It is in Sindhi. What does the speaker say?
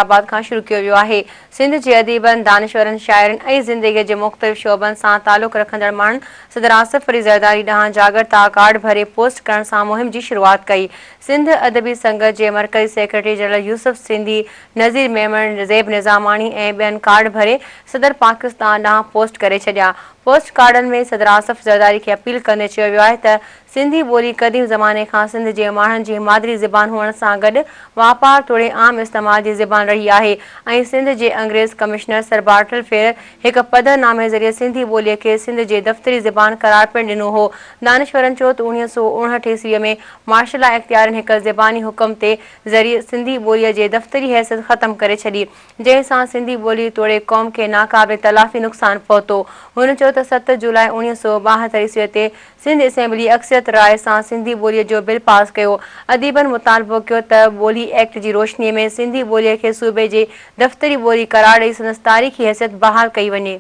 حيدرآباد کان شروع ڪيو ويو آهي. سنڌ جي اديبن، دانشورن، شاعرن ۽ زندگيء جي مختلف شعبن سان تعلق رکندڙ ماڻهن صدر آصف علي زرداري ڏانهن جاڳرتا ڪارڊ ڀري پوسٽ ڪرڻ سان مهم جي شروعات ڪئي. سنڌ ادبي سنگت جي مرڪزي سيڪريٽري جنرل يوسف سنڌي، نذير ميمڻ، زيب نظاماڻي ۽ ٻين ڪارڊ ڀري صدر پاڪستان ڏانهن پوسٽ ڪري ڇڏيا. پوسٽ ڪارڊن ۾ صدر آصف زرداري کي اپيل ڪندي چيو ويو آهي ته سنڌي ٻولي قديم زماني کان سنڌ جي ماڻهن جي مادري زبان هئڻ سان گڏ واپار توڙي عام استعمال جي زبان رهي آهي ۽ سنڌ جي انگريز ڪمشنر سر بارٽل فيرر هڪ پڌرنامي ذريعي سنڌي ٻوليء کي سنڌ جي دفتري زبان قرار پڻ ڏنو هو. دانشورن چيو ته 1959 عيسويء ۾ مارشل لا اختيارين هڪ زباني حڪم تي ذريعي سنڌي ٻوليء جي دفتري حيثيت ختم ڪري ڇڏي. جنهن سان سنڌي ٻولي توڙي قوم کي ناقابل تلافي نقصان پهتو. هن چيو ته 7 جولاء 1972 عيسويء تي سنڌ اسيمبلي اڪثريت راء سان سنڌي ٻوليء جو بل پاس ڪيو. اديبن مطالبو ڪيو ته ٻولي ايڪٽ جي روشنيء ۾ سنڌي ٻوليء کي صوبي جي دفتري ٻولي قرار ڏئي سندس تاريخي حيثيت بحال ڪئي وڃي.